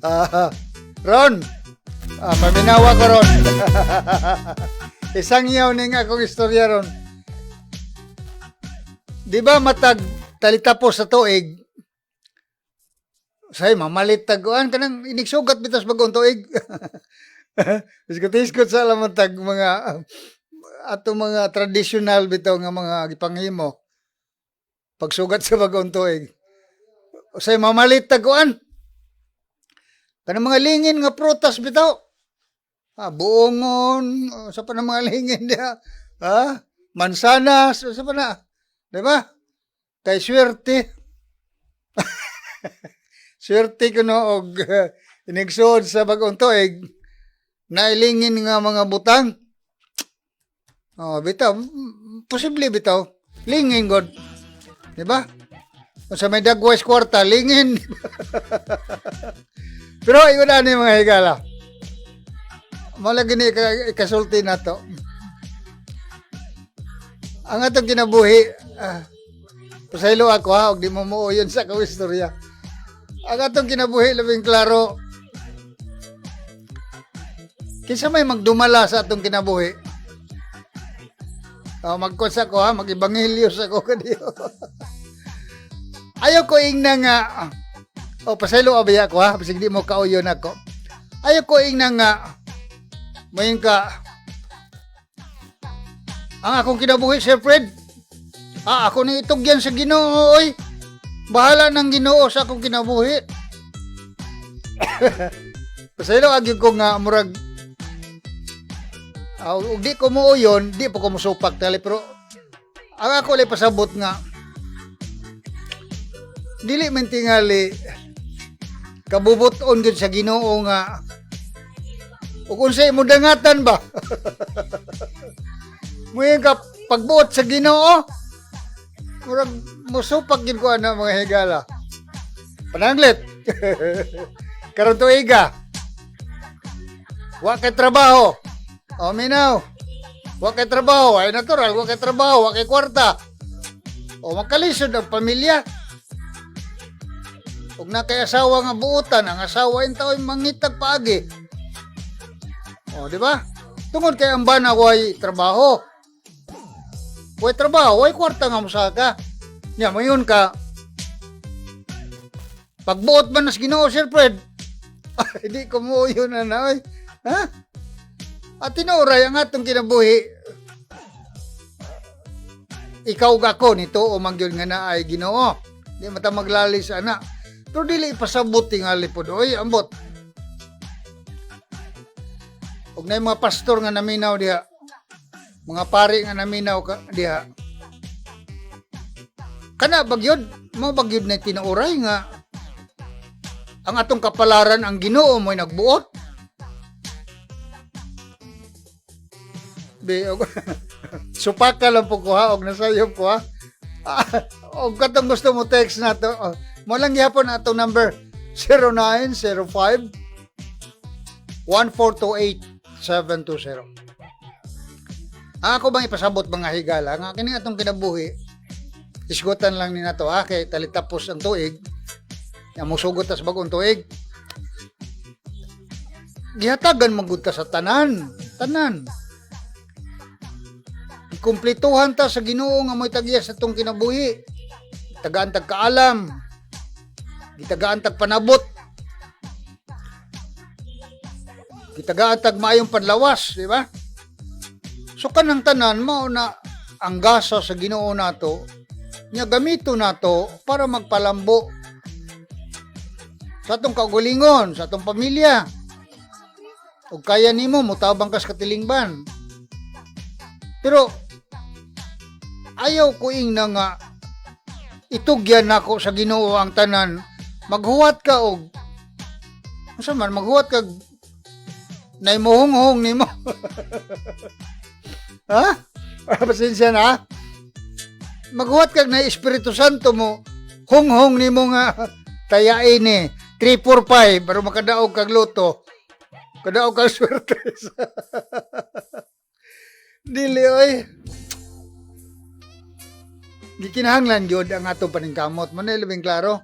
Ah, Ron, paminawa ko ron. Isang yaw ning akong istorya ron. Di ba matag talitapos sa tuig, say mamalit taguan kanang inigsugat bitas bagong tuig. Iskot-iskot sa alam tag mga ato mga traditional bitaw nga mga gipanghimo pagsugat sa bagong tuig. Say mamalit taguan. Kanang mga lingin nga prutas bitaw. Ah, buongon, sa pa na mga lingin diha. Ha? Mansanas, sa pa na. Di ba? Kay swerte. Swerte kuno og inigsuod sa bagong tuig nailingin nga mga butang. Oh, bitaw, posible bitaw. Lingin god. Di ba? Kung sa may dagway sa kwarta, lingin. Pero ingon ani, mga higala. Mao lagi ni ikasulti nato. Ang atong kinabuhi, pasaylo ako ha, og di mo muuyon sa akong istorya. Ang atong kinabuhi, labing klaro, kinsa may magdumala sa atong kinabuhi? Oh, magkunsa ko ha, mag-ebanghelyo sa ko kaniyo. Ayaw ko ingna nga, oh, pasaylo abaya ko ha, bisag di mo kauyon ako. Ayaw ko ingna nga, mayin ka, ang akong kinabuhi, Sir Fred, ako ni itugyan sa Ginoo, oy. Bahala ng Ginoo sa akong kinabuhi. Pasaylo agyo ko nga murag ug di ko muuyon, di po ko musupak tali, pero ang ako lay pasabot nga dili man tingali kabubuton gyud sa Ginoo nga ug unsay mo dangatan ba. Muingon ka pagbuot sa Ginoo, murag musupak gyud ko ana, mga higala. Pananglit karon tuiga wa kay trabaho. O minaw. Wa kay trabaho, ay natural, wa kay trabaho, wa kay kwarta. O makalisod ang pamilya. Ug na kay asawa nga buutan, ang asawa intaw mangitag paagi. O, di ba? Tungod kay ang bana way trabaho. Way trabaho, way kwarta nga mosaka. Nya moingon ka pagbuot man nas Ginoo, Sir Fred. Hindi ko mo yun na na, oy. Ha? At tinuray ang atong kinabuhi. Ikaw ug ako nito o mangyud nga naay Ginoo. Di mata maglalis ana. Pero dili ipasabot tingali pod oy, ambot. Og na mga pastor nga naminaw diha. Mga pari nga naminaw ka diha. Kana bagyod, mo bagyod na tinuoray nga ang atong kapalaran ang Ginoo mo'y nagbuot. Be, supaka lang po ko ha, og nasayop ko ha. Ah, og katong gusto mo text na to, oh, mo lang gihapon atong number 0905 1428 720. Ang ako bang ipasabot, mga higala nga kini atong kinabuhi, isgutan lang ni nato ha, kay talitapos ang tuig ya, musugot tas bagong tuig, gihatagan magud ta sa tanan tanan. Kumplituhan ta sa Ginoo nga mo'y tagya sa atong kinabuhi. Tagaan tag kaalam. Gitagaan tag panabot. Gitagaan tag maayong panlawas, di ba? So kanang tanan mao na ang gasa sa Ginoo nato nya gamito nato para magpalambo sa atong kaugalingon, sa atong pamilya. Ug kaya nimo motabang kas katilingban. Pero ayaw ko ingna nga itugyan nako sa Ginoo ang tanan. Maghuwat ka og unsa man, maghuwat ka naimuhonghong nimo. Ha? Pasensya na. Maghuwat kag na Espiritu Santo mo honghong nimo nga tayain ni 3 4 5 pero makadaog kag lotto. Kadaog kag swerte. Dili oy. Gikinahanglan gyud ang atong paningkamot. Mo na labing klaro.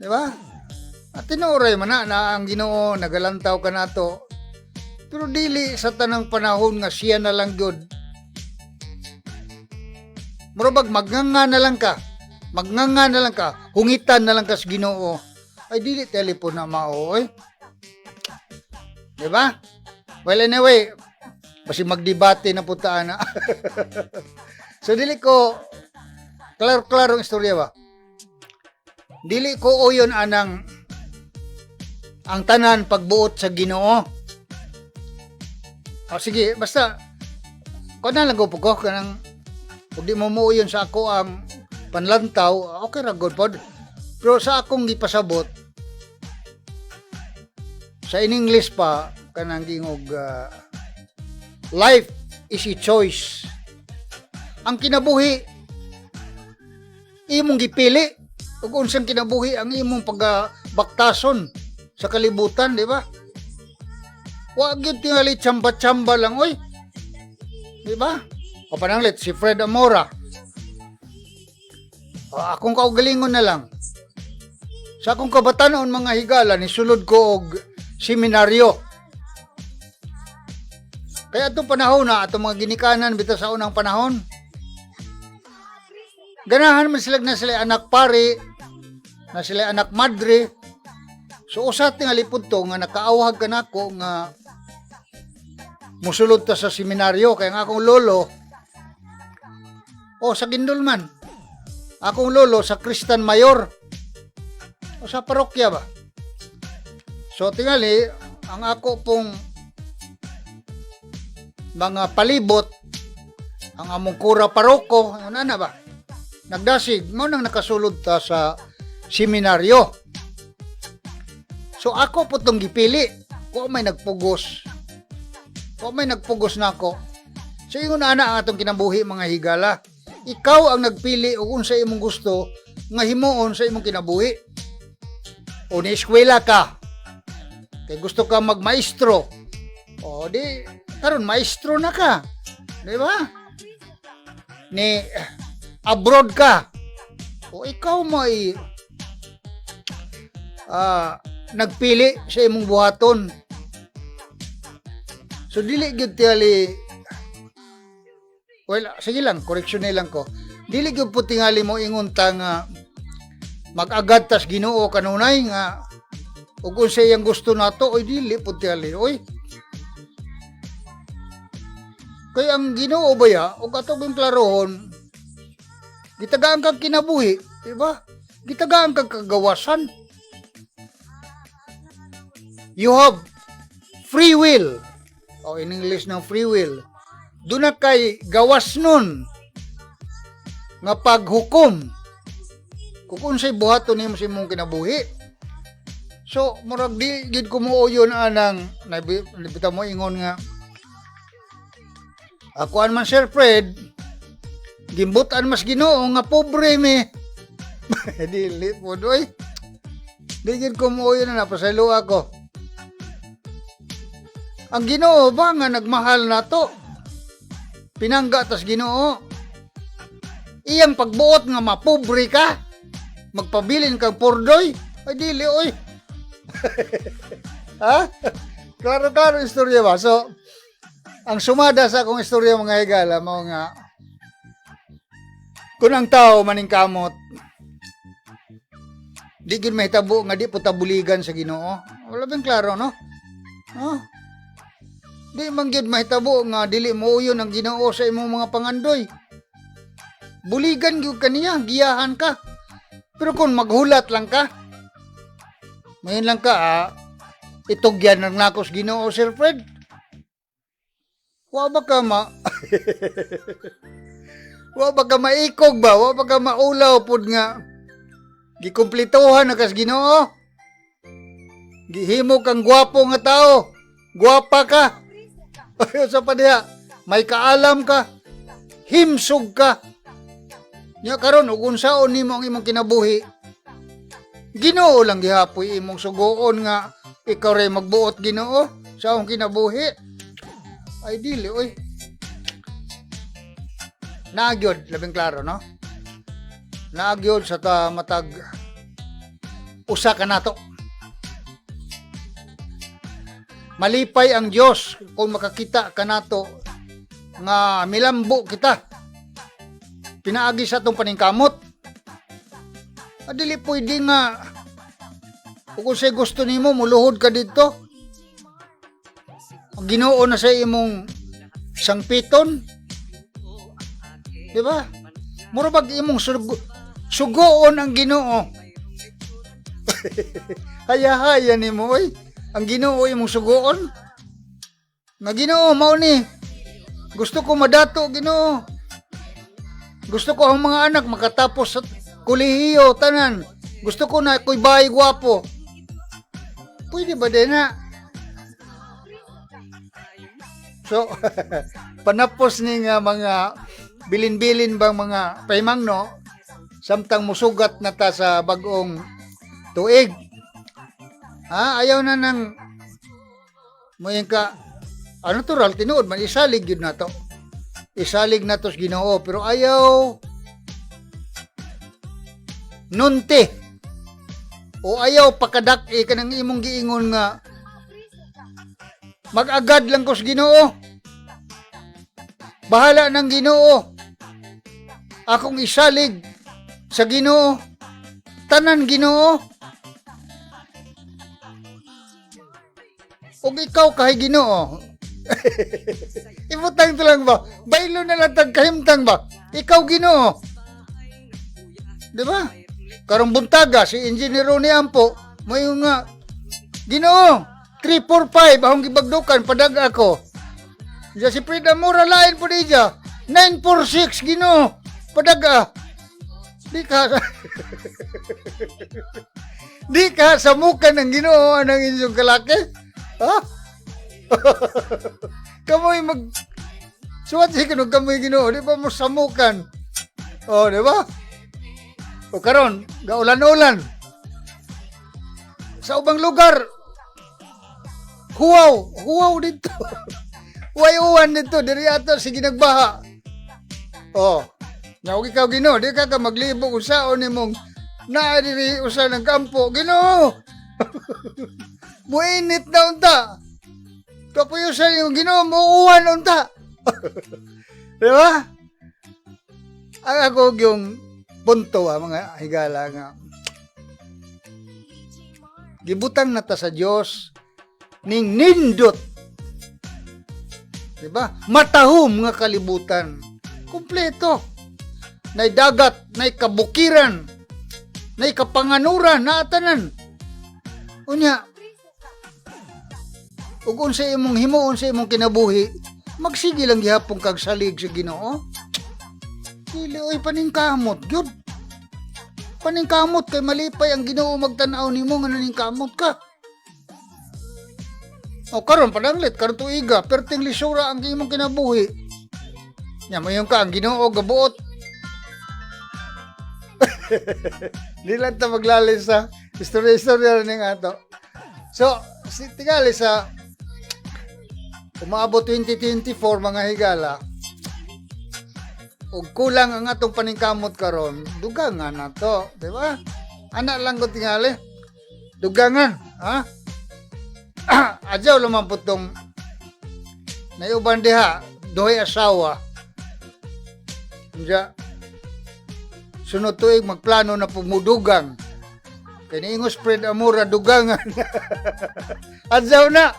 Di ba? At tinuoray man na, na ang Ginoo nagalantaw ka nato. Pero dili sa tanang panahon nga siya na lang gyud. Murabag magnganga na lang ka. Magnganga na lang ka. Hungitan na lang ka sa Ginoo. Ay, dili telepon na mao oy. Di ba? Well, anyway, basi magdebate na punta na. So dili ko klaro-klaro ang istorya ba? Dili ko uyon anang ang tanan pagbuot sa Ginoo. O sige, basta ko na lang ko ko kanang ug di mo muuyon sa ako ang panlantaw, okay ra, good pod. Pero sa akong gipasabot sa in English pa kanang gingog life is a choice. Ang kinabuhi imong gipili ug unsang kinabuhi ang imong pagbaktason sa kalibutan, di ba? Wa gyud tingali tsamba-tsamba lang oy. Di ba? O pananglit si Fred Amora. O, akong kaugalingon na lang. Sa akong kabatanon, mga higala, nisulod ko og seminaryo. Kaya itong panahon na, atong mga ginikanan bitaw sa unang panahon, ganahan man sila na sila anak pare, na sila anak madre. So usa tingali pud to nga nakaawhag ka nako nga musulod ta sa seminaryo, kaya nga akong lolo o sa Gindulman. Akong lolo sa Kristan Mayor o sa parokya ba. So tingali ang ako pong mga palibot, ang among kura paroko, ano na ba? Nagdasig, mo nang nakasulod ta sa seminaryo. So ako po itong gipili. Ko may nagpugos. Ko may nagpugos na ako. So ingon ana ang atong kinabuhi, mga higala. Ikaw ang nagpili og unsa imong gusto nga himuon sa imong kinabuhi. O ni eskwela ka. Kay gusto ka magmaestro. O di karon maestro na ka. Di ba? Ni abroad ka. O ikaw may nagpili sa imong buhaton. So dili gyud tingali, well, sige lang, correction na lang ko. Dili gyud po tingali mo ingon ta nga mag-agad tas Ginoo kanunay nga ug unsa iyang gusto nato, oy, dili po tingali oy. Kay ang Ginoo baya ug ato gyud klarohon, gitagaan kag kinabuhi, di ba? Gitagaan kag kagawasan. You have free will. O in English ng free will. Doon na kay gawas nun nga paghukom kung unsay buhaton nimo sa imong kinabuhi. So, murag di gid ko muuyon anang nabita mo ingon nga ako man, Sir Fred, gimbutan mas Ginoo nga pobre mi. Dili po doy. Di gid ko muuyon na, napasaylo ako. Ang Ginoo ba nga nagmahal nato? Pinangga tas Ginoo. Iyang pagbuot nga mapobre ka, magpabilin kag pordoy, ay dili oy. Ha? Klaro-klaro istorya ba? So, ang sumada sa akong istorya, mga higala, mao nga kung ang tao maningkamot, di gyud mahitabo nga di po tabuligan sa Ginoo. Wala bang klaro, no? No? Di man gyud mahitabo nga dili mo uyon ang Ginoo sa imong mga pangandoy. Buligan gyud kaniya, giyahan ka. Pero kung maghulat lang ka, mayon lang ka, itugyan ng nakos Ginoo, Sir Fred. Wa ba ka maikog ba? Wa ba ka maulaw pud nga gikumplituhan na kas Ginoo? Gihimo kang gwapo nga tao. Gwapa ka. Sa pa diha, may kaalam ka. Himsog ka. Nya karon ug unsaon nimo ang imong kinabuhi? Ginoo lang gihapoy imong sugoon nga ikaw ray magbuot, Ginoo, sa akong kinabuhi. Ay dili oy. Naagyod, labing klaro, no? Naagyod sa ta matag usa ka nato. Malipay ang Dios kung makakita kanato nga milambo kita pinaagi sa atong paningkamot. Ah, dili pwede nga kung unsay gusto nimo muluhod ka dito. Ang Ginoo na sa imong sangpiton. Di ba? Mura bag imong sugoon ang Ginoo. Haya-haya nimo oy. Ang Ginoo imong sugoon. Nga Ginoo mao ni. Gusto ko madato, Ginoo. Gusto ko ang mga anak makatapos sa kolehiyo tanan. Gusto ko na ako'y bahay gwapo. Pwede ba din na? So, panapos ni nga mga bilin-bilin bang mga paymangno samtang musugat na ta sa bagong tuig. Ha, ayaw na nang moingon ka ano, natural, tinuod man isalig gyud nato. Isalig nato sa Ginoo, pero ayaw nunti o ayaw pakadak-i kanang imong giingon nga mag-agad lang ko sa Ginoo. Bahala ng Ginoo. Akong isalig sa Ginoo. Tanan Ginoo. Ug ikaw kay Ginoo. Ibutang to lang ba? Baylo na lang tag kahimtang ba? Ikaw, Ginoo. Di ba? Karong buntaga si Engineer Ronnie Ampo may nga, "Ginoo, 3 4 5 akong gibagdukan, padag ako." Diya si Frida Mura lain po diya. 9 4 6, Ginoo. Padaga. Di ka samukan ng Ginoo ang inyong kalaki? Ha? Kamoy mag suwat si kuno kamoy Ginoo, di ba mo samukan? Oh, di ba? O karon, gaulan-ulan. Sa ubang lugar, huwaw, huwaw dito. Way uwan dito, diri ato sige nagbaha. Oh, nya og ikaw, Ginoo, di ka ka maglibog usaon nimong naa diri usa ng kampo, Ginoo. Muinit na unta. Kapuyo sa yung Ginoo, muuwan unta. Di ba? Ang ako yung punto ah, mga higala, nga gibutang na ta sa Dios ning nindot. Di ba? Matahom nga kalibutan. Kompleto. Nay dagat, nay kabukiran, nay kapanganuran, naatanan. Unya, ug unsa imong himuon sa imong kinabuhi, magsige lang gihapon kag salig sa Ginoo. Dili oy, paningkamot gyud. Paningkamot kay malipay ang Ginoo magtan-aw nimo nga naningkamot ka. O karon pananglit karon tuiga, perting lisura ang imong kinabuhi. Nya moingon ka ang Ginoo gabuot. Di lang ta maglalim sa istorya-istorya ning ato. So, si tingali sa umaabot 2024, mga higala, ug kulang ang atong paningkamot karon, dugangan na to, di ba? Ana lang ko tingali. Dugangan, ha? Adyaw lumampot tong naiuban diha, duhay asawa. Diya, sunod tuig magplano na pumudugang. Kay niingos Fred Amora, dugangan. Adyaw na.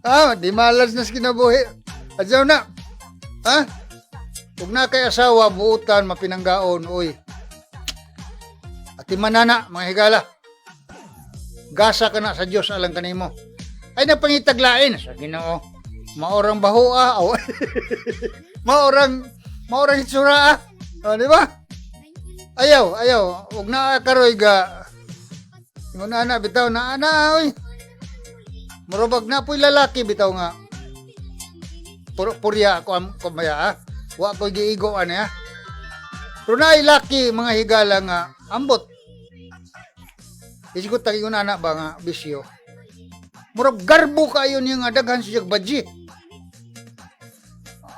Ah, di malas na sa kinabuhi. Adyaw na. Ha? Ug na kay asawa, buutan, mapinanggaon, uy. Ati manana, mga higala. Gasa ka na sa Dios alang kanimo. Ay napangitaglain sa Ginoo. Maorang baho ah. Oh. Maorang hitsura ah. Oh, di ba? Ayaw, ayaw. Ug naa karoy ga ingon na bitaw na ana oy. Murabag na po'y lalaki bitaw nga. Purya ako am kumaya ah. Wa ko giigo ani ah. Pero naay laki, mga higala, nga ambot. Isgot tagi ana ba nga bisyo. Murag garbo kayo niya nga daghan siya badji.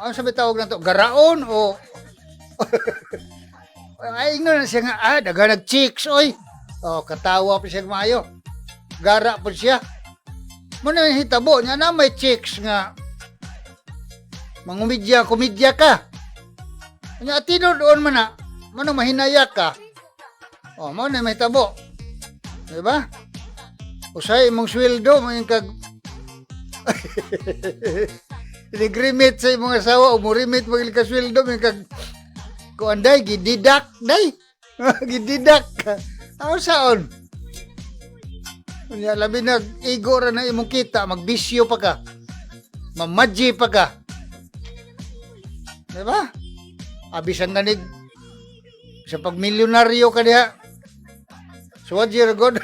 Ano sabi tawag na to? Garaon o ay ingnon na siya nga ah daghan nag chicks oy. Oh, katawa pa siya maayo. Gara po siya. Mo na hitabo nya na may chicks nga mangumidya, komedya ka. Nya tinuod man na, mano mahinaya ka. Oh, mo na mahitabo. Di ba? Usay imong sweldo mo kag inigrimit sa imong asawa o murimit mo ka sweldo mo kag kuan day gididak day. Gididak. Aw saon? Unya labi nag igo ra na imong kita, magbisyo pa ka. Mamadji pa ka. Di ba? Abisan ganig sa pagmilyonaryo ka diha. So what year God?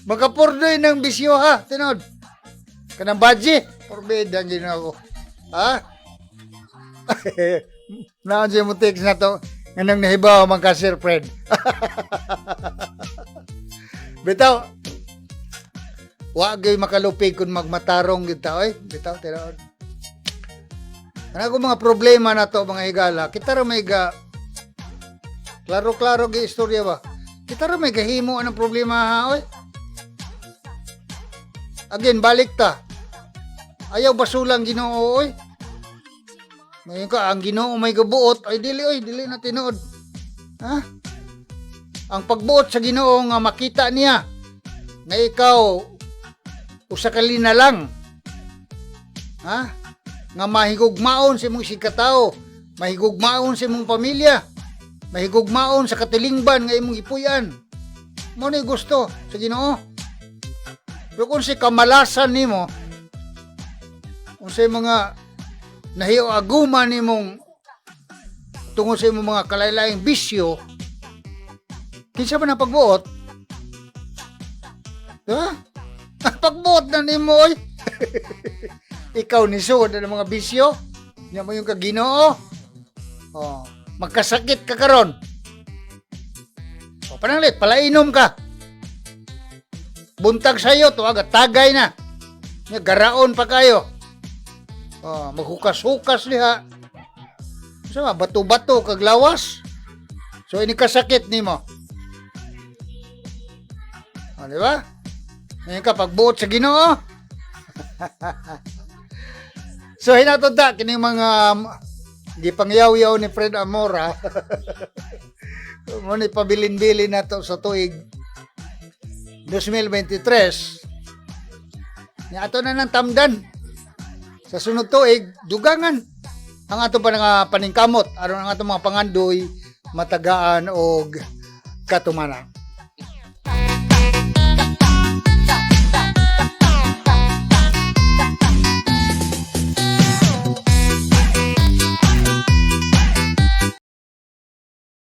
Makapurdoy ng bisyo ha, tinod. Kanang badji, porbida ang ginawa ko. Ha? Naon siya mo text na to, nga nang nahibaw man ka, Sir Fred. Bitaw, wa gyud makalupig kung magmatarong gyud ta oy. Bitaw, tinuod. Kana ko mga problema na to, mga higala, kita ra may ga klaro-klaro gi istorya ba. Kita ra may gahimo anang problema ha oy. Again, balik ta. Ayaw basulang Ginoo oy. Ngayon ka, ang Ginoo may gabuot, ay dili oy, dili na tinuod. Ha? Ang pagbuot sa Ginoo nga makita niya nga ikaw usa ka lang. Ha? Nga mahigugmaon sa imong sikatao, mahigugmaon sa imong pamilya, mahigugmaon sa katilingban nga imong gipuy-an. Mo ni gusto sa Ginoo. Pero kung si kamalasan nimo, unsay mga nahiaguma nimong tungod sa imong mga kalaylayang bisyo, kinsa man ang pagbuot? Diba? Ang pagbuot na nimo oy. Ikaw ni sud ng mga bisyo. Nya mo yung kaginoo. Oh, magkasakit ka karon. O pananglit, palainom ka. Buntag sayo to aga tagay na. Nya garaon pa kayo. Oh, maghukas-hukas diha. So, bato-bato kag lawas. So ini kasakit nimo. O, di ba? Ngayon ka, pagbuot sa Ginoo. So, hinatod ta, kining mga gipangyaw-yaw ni Fred Amora. Mo ni pabilin-bilin na to sa tuig 2023. Nya ato na ng tamdan. Sa sunod tuig, dugangan ang ato pa nga paningkamot aron ang ato mga pangandoy matagaan og katumanan.